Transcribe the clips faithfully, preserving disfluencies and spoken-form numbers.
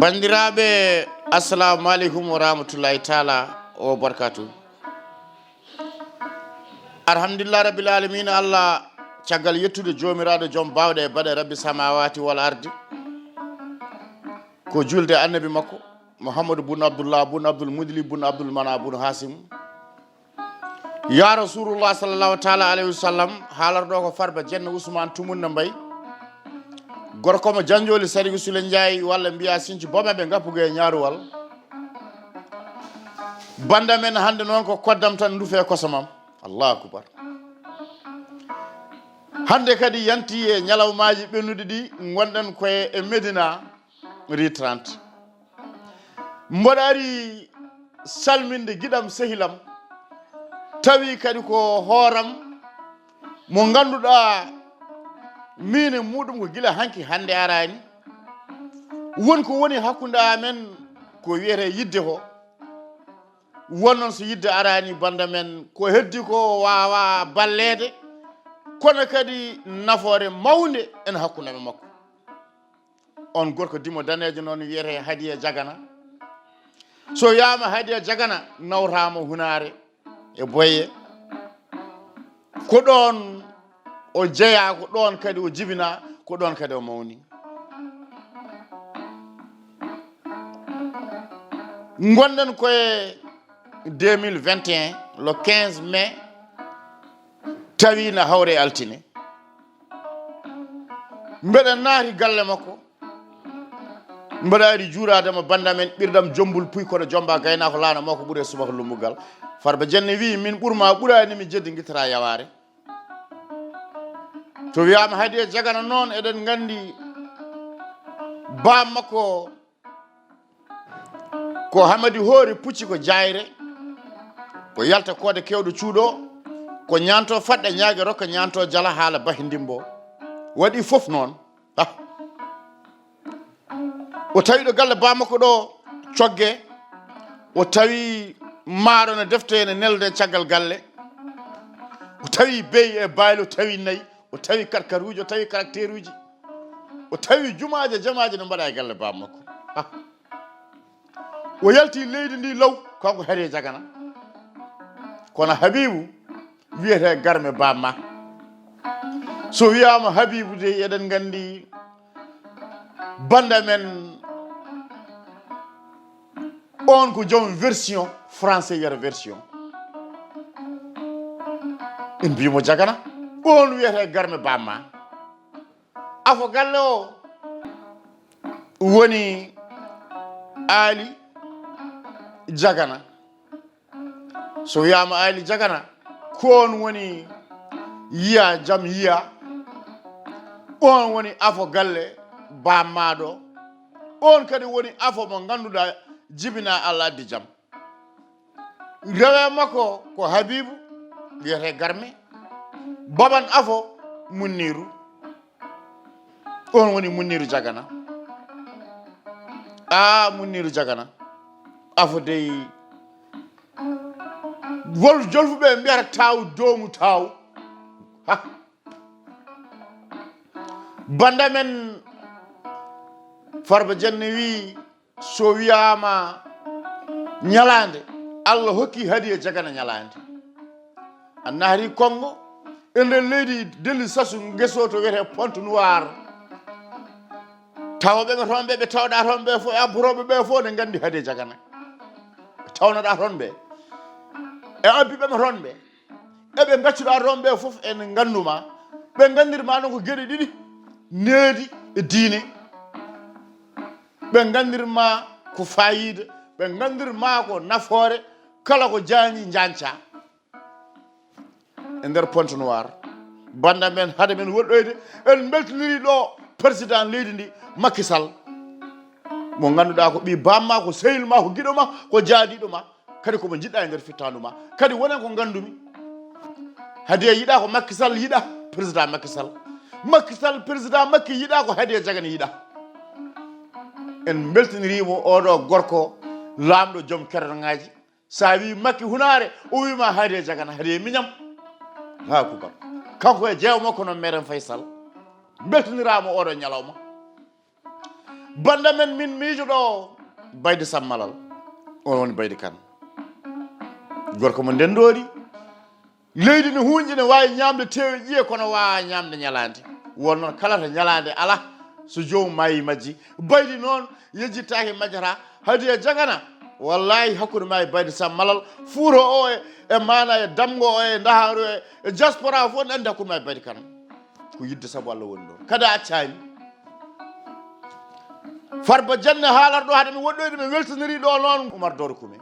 Banndiraaɓe, assalamu aleykum wa rahmatullahi taala wa barakatuh. Alhamdulillah rabbil alamin. Allah, caggal yettude Joomiraaɗo joom baawɗe e baɗe, Rabbi samawati wal ardi, ko julde annabi makko Muhammadu bun Abdullah bun Abdul Mudalib bun Abdul Mana bun Hasim. Ya Rasulullah sallallahu taala alayhi wa sallam, haalarɗo ko Farba Jenn Usman Tumunna Mbay, gorko mo Janjooli Sarigu Sule Njaay, walla mbiya Sinci Boma ɓe ngappugo e ñaaruwal. Banda men hannde noon ko koddam tan ndufe kosam am. Allahu akbar. Hannde kadi yanti e ñalawmaaji ɓennuɗi ɗi, ngonɗen koye e Medina, rue trente. Mboɗo ari salminde giɗam sehilam, tawi kadi ko hooram mo ngannduɗaa miin e muɗum ko gila hanki hannde araani. Won ko woni hakkunde amen ko wiyetee yidde ko. Won noon so yidde araani banda men, ko heddi ko waawa balleede, kono kadi nafoore mawnde en hakkunde men makko. On gorko dimo daneejo noon wiyetee Hadiya Jagana. So wiyaama Hadiya Jagana, nawtaama Hunaare e Boye. Ko ɗoon o jeyaa, ko ɗoon kadi o jibinaa, ko ɗoon kadi o mawni. Ngonɗen koye deux mille vingt et un, le quinze mai, tawi na hawre altine. Mbeɗa naati galle makko. Mbeɗa ari juuraade mo, banda men, ɓirɗam Jombul Puy, kono Jomba gaynaako laana makko ɓuri e subaka lumbugal. Farba Jenne wi, "Min ɓurma ɓuraani mi jeddi ngittata yawaare." To wiyaama Hadiya Jagana noon, eɗen nganndi baam makko ko Hamadi Hoori Pucci ko Jayre, ko Yalta Koode Kewɗo Cuuɗo, ko ñaanto Faɗɗa Ñaage Rokka ñaanto Jala haala Bahi Ndimbo. Waɗi fof noon. Ah. O tawi ɗo galle baam makko ɗo cogge, o tawi maaro ne defte ne nelde caggal galle, o tawi beyi e baali, o tawi nayi, o tawi katkaruuji, o tawi karakteruuji, o tawi jumaaje jamaaje no mbaɗa e galle baam makko. Ah. O yalti leydi ndi law, kanko Hadiya Jagana. Kono Habibu wiyetee garme baam ma. So wiyaama Habibu de, eɗen nganndi banda men, on ko joom version, français wiyata version. En mbiimo Jagana, on wiyetee garme baam ma. Afo galle o woni Aali Jagana. So wiyaama Aali Jagana, ko on woni yiya jam yiya. On woni afo galle baam ma ɗo. On kadi woni afo mo ngannduɗaa jibinaa Allah addi jam. Rewe makko ko Habibu, wiyetee Garme. Baban afo Munniru. On woni Munniru Jagana. A Munniru Jagana. Afo dey. Wol jolfuɓe mbiyata taw doomu taw. Ha. Banda men Farba Jenne wi, so wiyaama ñalaande, Allah hokki Hadiya Jagana ñalaande. A nahri Kongo, e nder leydi Deli Sasu, ngeso to wiyetee Pointe Noire. Tawa ɓe ɓe toon ɓe, ɓe tawɗa toon ɓe fof, e abborooɓe ɓe fof ne nganndi Hadiya Jagana. Ɓe tawnoɗa toon ɓe, e abbi ɓe ɓe toon ɓe, e ɓe ngaccuɗa toon ɓe fof ene nganndu ma. Ɓe nganndir ma noon ko geɗe ɗiɗi, needi e diine. Ɓe nganndir ma ko faayiida, ɓe nganndir ma ko nafoore, kala ko jaani njanca. E nder Pointe Noire, banda men, hade men woɗɗoyde, en mbeltiniri ɗo président leydi ndi, Macky Sall, mo ngannduɗaa ko ɓii baam ma, ko sehil ma, ko giɗo ma, ko jaadiiɗo ma, kadi ko mo njiɗɗa e nder fittandu ma. Kadi wonen ko nganndumi, Hadiya yiɗa ko Macky Sall yiɗa, président Macky Sall. Macky Sall, président Macky yiɗa ko Hadiya Jagana yiɗa. En mbeltinirimo oɗo gorko, laamɗo joom kernaŋaaji. Sa wi Makki Hunaare, o wima Hadiya Jagana, Hadiya miñam. Ha kubar. Kanko e jeewo makko noon, Meɗen Faysal. Mbeltinirama oɗo ñalawma. Banda men min miijoɗo o, Baydi Sam Malal. On woni Baydi Kan. Gorko mo Ndenndoori. Leydi ne huunƴi, ne waawi ñaamde teewe ƴiye, kono waawaa ñaamde ñalaande. Won noon kala to ñalaande alaa, so joomum maayi majji. Baydi noon yejjittaake majjata. Hadiya Jagana, wallaahi, hakkunde maa e Baydi Sam Malal, Fuuta o e, e maana e Damgo o e Ndahaaru e, e diaspora fof ne anndi hakkunde maa e Baydi Kan. Ko yidde sabu Allah woni ɗoon. Kadi a accaani. Farba Jenne haalarɗo hade mi woɗɗoyde, mi weltinirii ɗo noon Umar Dooro Kume.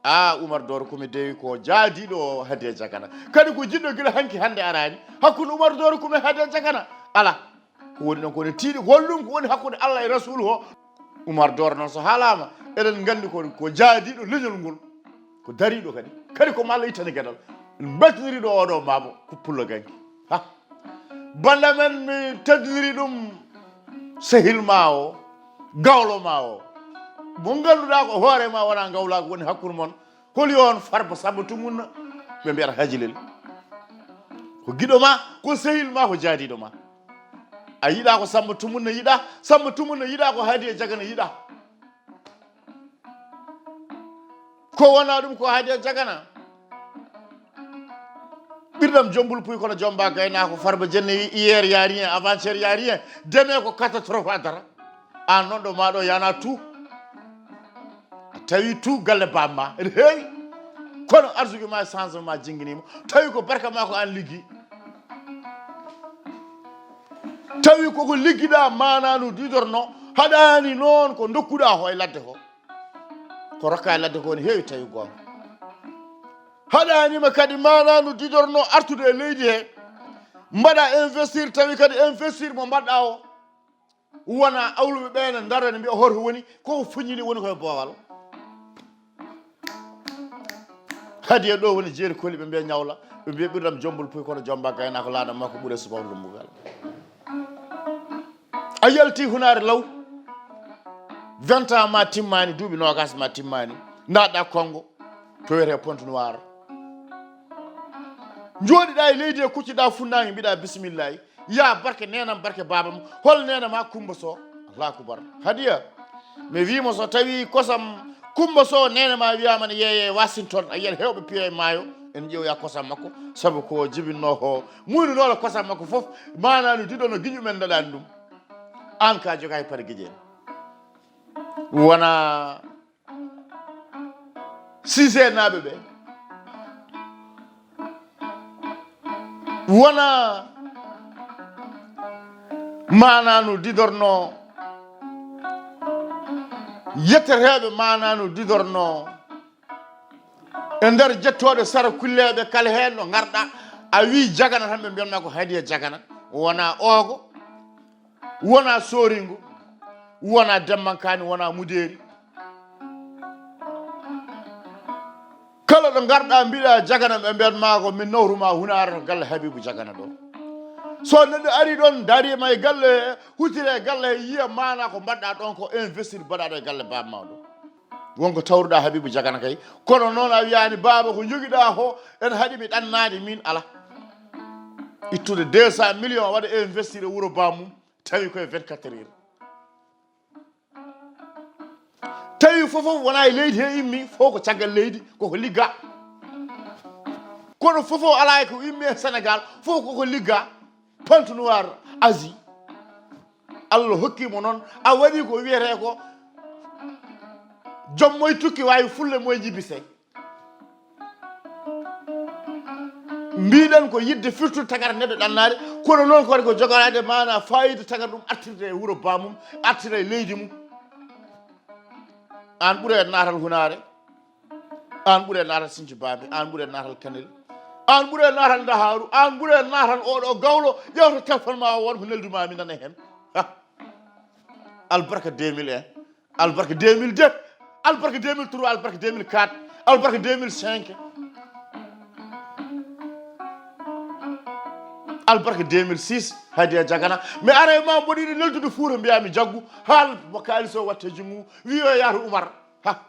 A, Umar Dooro Kume dey ko jaadiiɗo o Hadiya Jagana. Kadi ko jiɗɗo gila hanki hannde araani. Hakkunde Umar Dooro Kume e Hadiya Jagana alaa. Ko woni ɗon ko ne tiiɗi, ko holɗum ko woni hakkunde Allah e Rasuulu o. Umar Dooro noon so haalaama, eɗen nganndi ko, ko jaadiiɗo leñol ngol. Ko dariiɗo kadi. Kadi ko mo Allah ittani geɗal. En mbeltinirii ɗo oɗo baaba ko Pullo Ganki. Ha. Banda men mi teddiniri ɗum sehil ma o, gawlo ma o. Mo ngannduɗaa ko hoore ma wona ngawlaagu woni hakkunde mon. Holi on Farba Samba Tumunna? Ɓe mbiyata Hajilel. Ko giɗo ma, ko sehil ma, ko jaadiiɗo ma. A yiɗa ko Samba Tumunna yiɗa, Samba Tumunna yiɗa ko Hadiya Jagana yiɗa. Ko wona ɗum ko Hadiya Jagana. Ɓirɗam jombul puy kono jomba gaynaako Farba Jenne wi hier y a rien, avant-hier y a rien. Deme ko catastrophe a dara. An noon ɗo ma ɗo yana tout. A tawi tout galle bamma. Ene heewi. Kono arsugue ma e changement ma jingginima. Tawi ko barka ma ko an liggi. Tawi koko liggiɗa mananu didorno. Haɗani noon ko dokkuɗa ho e ladde ko. Ko rokka e ladde ko ne heewi tawi goonga. Haɗanima kadi mananu didorno artude e leydi he. Mbaɗa investir tawi kadi investir mo mbaɗɗa o. Wona awluɓe ɓe ne dara ne mbiya hoto woni koko fuññini woni koye boowal. Hadi e ɗo woni jeeri koli ɓe mbiya ñawla, ɓe mbiya ɓirdam jombol puy kono jomba gaynako laana makko ɓuure subaka lumbugal. A yalti hunaare law, vingt ans ma timmani, duuɓi nogas ma timmani, naɗɗa Kongo to wiyete Pointe Noire. Jooɗiɗa e leydi e kucciɗa funnangue mbiɗa bisimillahi. Ya barke nenam, barke babam, hol nena ma Kumba Sow? Allahu akbar. Hadiya, mi wimo so tawi kosam Kumba Sow nena ma wiyama ne yeeye Washington, a yiyat hewɓe piya e maayo, en ƴeewoya kosam makko, sabu ko jibinno ko muynunoɗo kosam makko fof, manani diɗo no giƴumen daɗani ɗum. An ka joga e pare giƴen. Wona Sisenaaɓe ɓe wona mananu didorno yetteteɓe, mananu didorno e nder jettooɗe sara kulleeɓe kala heen no ngarɗa a wi jagana tan ɓe mbiyatma ko hadiya jagana wona ogo. Wona Sooringo, wona Dembankani, wona Mudeeri. Kala ɗo ngarɗa mbiɗa jagana ɓe mbiyat ma ko min nawru ma hunaare to galle Habibu jagana ɗo. So neɗɗo ari ɗon darima e galle hutira e galle yiya mana ko mbaɗɗa ɗon ko investir mbaɗaɗo e galle bamma ɗo. Wonko tawruɗa Habibu jagana kay kono noon a wiyani baaba ko jogiɗa ho ene haɗi mi ɗannaade min ala. Ittude deux cent millions waɗa investir e wuro bamum. Tawi koye vingt-quatre heures. Tawi fof fof wona e leydi he immi, fof ko caggal leydi, koko ligga. Kono fof fof ala e ko immi e Sénégal, fof koko ligga. Pointe Noire, Asie. Allah hokkimo noon, a waɗi ko wiyete ko joom moye tukki wawi fulle moye ñibbise. Mbiɗen ko yidde firtude tagata neɗɗo ɗannaade, kono noon kadi ko jogoraade mana fayida tagata ɗum artirde e wuro bamum, artira e leydi mum. An ɓure e natal hunare, an ɓure e natal sinci babe, an ɓure e natal kanel, an ɓure e natal daharu, an ɓure e natal oɗo gawlo ƴewta téléphone ma o won ko nelduma mi nana hen. Ha. Albarka deux mille un, albarka deux mille deux, albarka deux mille trois, albarka deux mille quatre, albarka deux mille cinq, albarka deux mille six. Hadiya jagana mi ara e ma mboɗiɗi neldude fuura mbiyami jaggu haal mo kalis o watte junngo wi yo yaato Umar. Ha.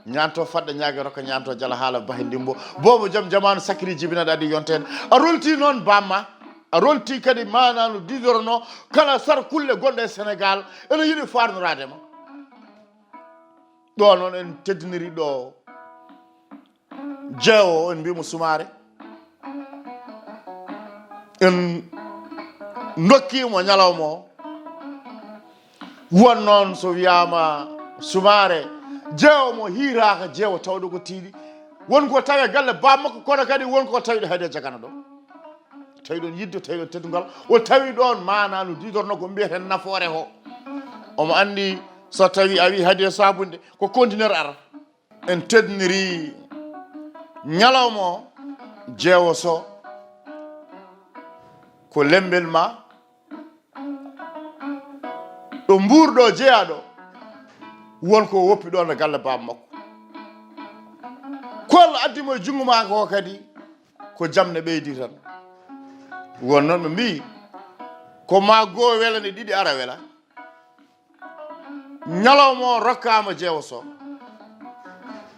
Ñaanto fadde ñaage rokka ñaanto jala haala bahe ndimbo boobo jom jamaanu sakkiri jibinaɗo adi yonten a rolti noon bamma. A ronti kadi maanaa no didorno kala sar kulle gonɗe e Senegaal, ene yiɗi faarnoraade ma. Ɗo noon en teddiniri ɗo jeewo, en mbiimo Sumaare. En ndokkiimo ñalawma o. Won noon so wiyaama Sumaare, jeewo mo hiiraaka, jeewo tawɗo ko tiiɗi. Won ko tawi galle baaba makko, kono kadi won ko tawi ɗo Hadiya Jagana ɗo. Tawi ɗon yidde, tawi ɗon teddungal. O tawi ɗon maanaa no didorno ko mbiyeten nafoore ko. Omo anndi so tawi a wi Hadiya Sabunde ko conteneur ara. En teddiniri ñalawma o, jeewo so ko lembel ma, ɗo mbuurɗo jeyaaɗo, won ko woppi ɗon e galle baaba makko. Ko Allah addi mo e junngo maako ko kadi, ko jam ne ɓeydi tan. Won noon ɓe mbiyi, ko ma goo wela ne ɗiɗi ara wela. Ñalawma o rokkaama jeewo so.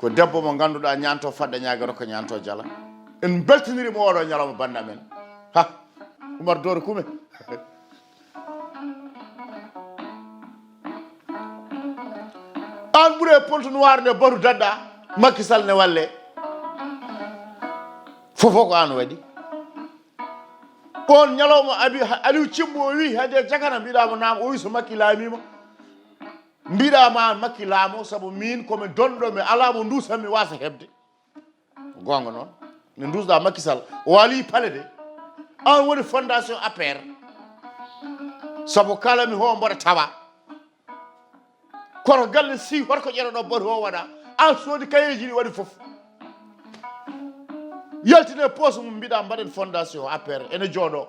Ko debbo mo ngannduɗaa ñaanto fadde ñaage rokka ñaanto jala. En mbeltiniri mo oɗo ñalawma bannde amen. Ha, Umar Dooro Kume. Aan ɓure ponto noir nde batu daɗɗa, Macky Sall ne walle. Fofo ko aan waɗi. On ñalawma abi Aliou Cimbo o wi Hadiya Jagana, mbiɗa mo naam, o wi so Macky laamima. Mbiɗa ma Macky laamo, sabu min komi donɗo, mi ala mo nduusan mi wasa heɓde. Goonga noon. Ne nduusɗa Macky Sall, o waali pale de. Aan woni fondation A P R. Sabu kala mi ho mboɗo tawa. Koto galle si hoto ko ƴeɗo ɗo batu o waɗa. Aan soodi kayeeji ɗi waɗi fof. Yaltine poos mum mbiɗa mbaɗen fondation A P R ene jooɗo.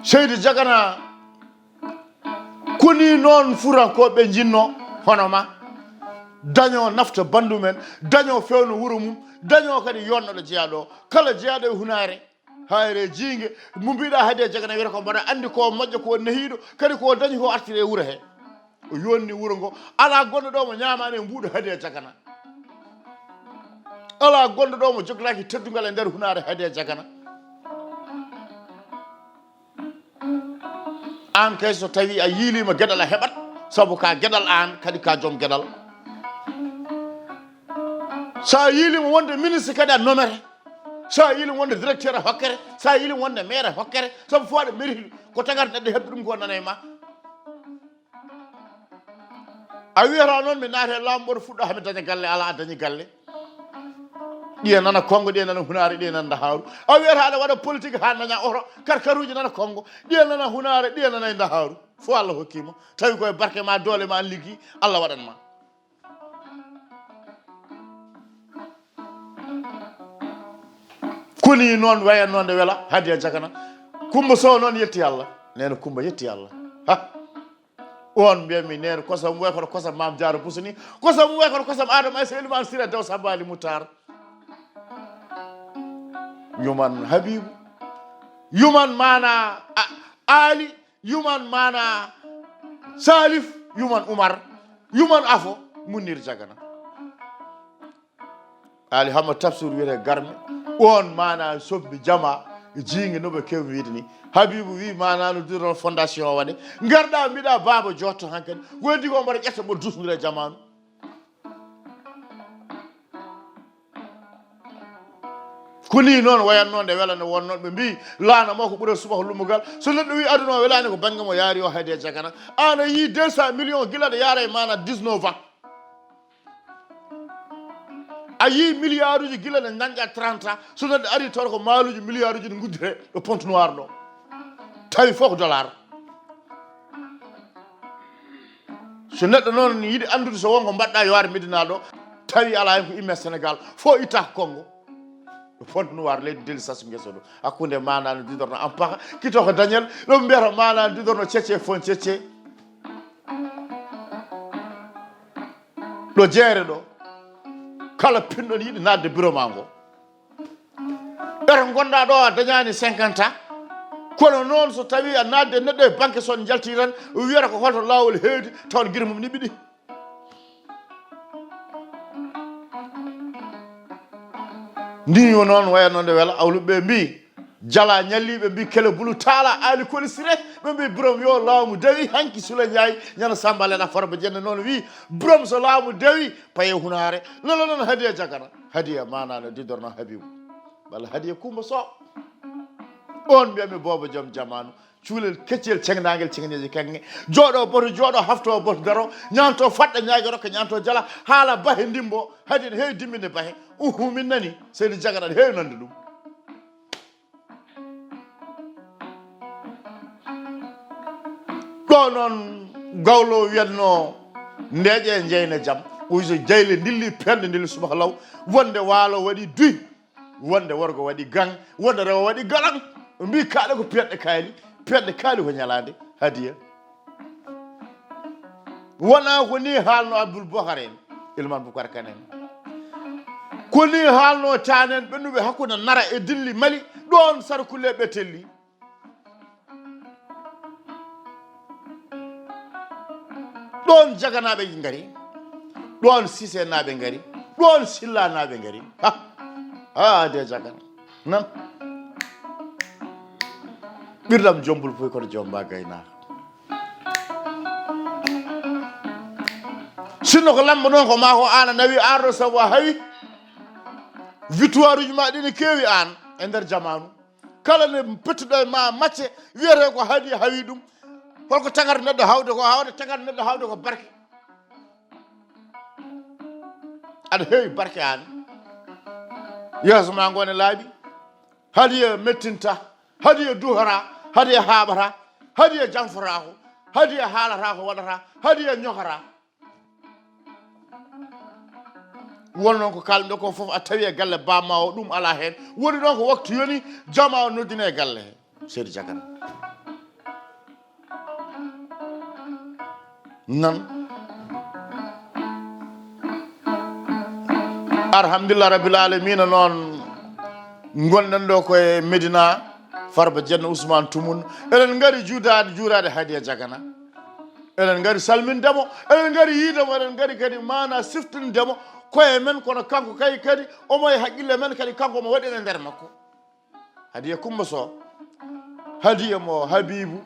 Seydi Jagana koni noon furankooɓe njinno hono ma. Daño nafta bandu men, daño fewno wuro mum, daño kadi yonno ɗo jeyaɗo. Kala jeyaɗo e hunaare, hayre jiinge, mo mbiɗa Hadiya Jagana wiyata ko mbaɗa anndi ko moƴƴo ko nehiɗo, kadi ko dañi ko artiri e wuro he. O yonni wuro ngo, ala gonɗo ɗo mo ñaamaani e mbuuɗo Hadiya Jagana. Ala gonɗo ɗo mo joglaaki teddungal e nder hunaare Hadiya Jagana. Aan kay so tawi a yiilima geɗal a heɓat, sabu ka geɗal aan, kadi ka joom geɗal. Sa yiilima wonde ministre kadi a nomete. Sa yiilima wonde directeur a hokkete. Sa yiilima wonde maire a hokkete. Sabu fo aɗa mérite ko tagar neɗɗo heɓde ɗum ko nana e ma. A wiyata noon mi naata e laamu mboɗo fuɗɗo hami daña galle, ala a dañi galle. Ɗiye nana Kongo, ɗiye nana Hunaare, ɗiye nana Ndahaaru. A wiyata aɗa waɗa politique ha daña oto, karkaruji nana Kongo, ɗiye nana Hunaare, ɗiye nana e Ndahaaru. Fo Allah hokkima. Tawi koye barke ma, doole ma, an liggi, Allah waɗan ma. Koni noon wayatno nde wela Hadiya Jagana. Kumba Sow noon yetti Allah. Neena Kumba yetti Allah. Ha. On mbiyatmi neena kosam way kono kosam Maam Jaara Buso ni. Kosam way kono kosam Adama Aysa Elimaan Sira Daw Samba Ali Mutar. Yuman Habibu. Yuman mana a-, Ali. Yuman mana Salif. Yuman Umar. Yuman Afo. Munir Jagana. Ali Hamma Tafsir wiyete Garmi. On mana sombi jama jiinge no ɓe kewmi wiide ni. Habibu wi mana no dudoro fondation o waɗe. Garɗa mbiɗa baaba jotto hankadi. Wondi ko mbaɗa ƴetta mbo dusngira jamaanu. Ko ni noon wayatno nde wela nde wonno ɓe mbi laana mo ko ɓuura suɓa ko lummugal. So neɗɗo wi aduna o welani ko bangge mo yaari o Hadiya Jagana. An a yi deux cent millions gila ɗo yaara e mana dix-neuf ans. A yii milliarduji gila ne ñañƴa trente ans, so neɗɗo ari tawa ko maaluji milliarduji ne guddite ɗo Pointe Noire ɗo. Tawi fof ko dollar. So neɗɗo noon yiɗi anndude so won ko mbaɗɗa yo ar Medina ɗo, tawi ala hen ko imme Sénégal, fof itta ko Congo. Ɗo Pointe Noire, leydi Deli Sassou Nguesso ɗo. Hakkunde mana no didorno Ampaka, kito ko Daniel, ɗo mbiyata mana no didorno Cece Fon Cece. Ɗo jeere ɗo, kala pinɗo ne yiɗi naatde bureau ma ngo. Ɓeto gonɗa ɗo a dañani cinquante ans. Kono noon so tawi a naatde neɗɗo e banque, son jalti tan, wiyata ko holto laawol heedi, taw giri mum ni ɓiɗi. Ndin yo noon wayatno nde wela awluɓe mbi jala ñalliɓe mbi kele bulu taala ali koli sire ɓe mbi birom yo laamu dawi hanki sula ñayi ñana samba leɗa farba jenne noon wi birom so laamu dawi paye hunare lolo noon hadiya jagana hadiya manano didorno habibu walla hadiya kumba so on mbiyami boobo joom jamanu cuulel keccel ceŋnagel ceŋneji kaŋŋe jooɗo boto jooɗo hafto boto daro ñanto faɗɗa ñaage rokka ñanto jala haala bahe ndimbo hadi ne heewi dimminde bahe uhu min nani seydi jagana aɗa heewi nande ɗum ɗo noon gawlo wiyatno ndeƴe jeyna jam uyso jeyle ndilli perde ndilli subaka law wonde waalo waɗi duy wonde worgo waɗi gang wonde rewo waɗi galang ɓe mbi kaɗa ko piyaɗɗe kayli piyaɗɗe kaali ko ñalade hadiya wona ko ni haalno abdoul bohar en ilman boukar kan en ko ni haalno canen ɓennuɓe hakkude nara e dilli mali ɗon sarkulle ɓe telli ɗon jaganaɓe ngari ɗon sisenaaɓe ngari ɗon sillanaɓe ngari ha ha de jagana nan ɓirdam jombul puy kono jomba gaynaka sinno ko lambo noon ko ma ko an a nawi arɗo sabu a hawi victoire uji ma ɗi ne keewi an e nder jamanu kala ne pettuɗo e ma macce wiyete ko haadi hawi ɗum holko tagata neɗɗo hawde ko hawde tagata neɗɗo hawde ko barke aɗa heewi barke an yeeso ma ngo ne laaɓi haadi e mettinta haadi e duhora haadi e haaɓata haadi e janfotako haadi e haalata ko waɗata haadi e ñokata won noon ko kalɗo ko fof a tawi e galle bamma o ɗum ala heen woni ɗon ko waktu yoni jama o noddina e galle he seydi jagana nan alhamdulillah rabbil alamina noon gonɗen ɗo koye médina farba jenno ousmane tumun eɗen ngari juudaade juuraade hadiya jagana eɗen ngari salmindemo eɗen ngari yiidemo eɗen ngari kadi mana siftindemo koye men kono kanko kay kadi omo e haqqille men kadi kanko omo waɗi en e nder makko hadiya kumba so hadiya mo habibu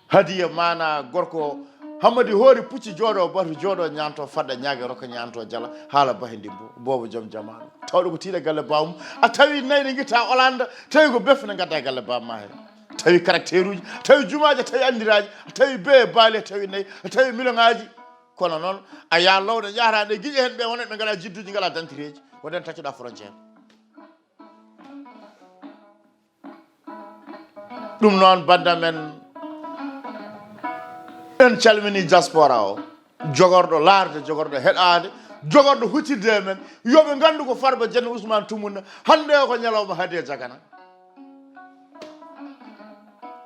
hadiya mana gorko hammadi hoori pucci jooɗo bato jooɗo ñanto fadda ñaage rokka ñanto jala haala bahe ndimbo boobo joom jamanu tawɗo ko tiiɗa galle bawum a tawi nayi ne guitta olanda tawi ko bef ne gadda e galle bamma he tawi caractère uji tawi jumaji tawi andiraji tawi be baali tawi nayi tawi million ngaji kono noon a yaa lowɗo jahata ɗe giƴe hen ɓe wonat ɓe ngala jidduji ngala dantireji woɗen taccuɗa frontiére ɗum noon banda men en calmini diaspora o jogorɗo laarde jogorɗo heɗade jogorɗo hutirde e men yoɓe gandu ko farba jenno ousmane tumunna hande o ko ñalawma haade jagana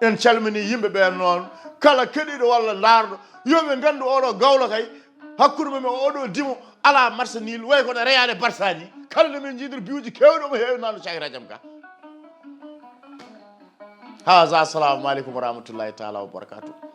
en calmini yimɓe ɓen noon kala keɗiɗo walla laarɗo yoɓe gandu oɗo gawlo kay hakkude mum e oɗo dimo ala marsa nil way kono reyade barsa ni kala nde min jiidir biwji kewɗo mo heewi nano cakiraji am ga haza assalamu aleykum wa rahmatullahi taala wa barakatuh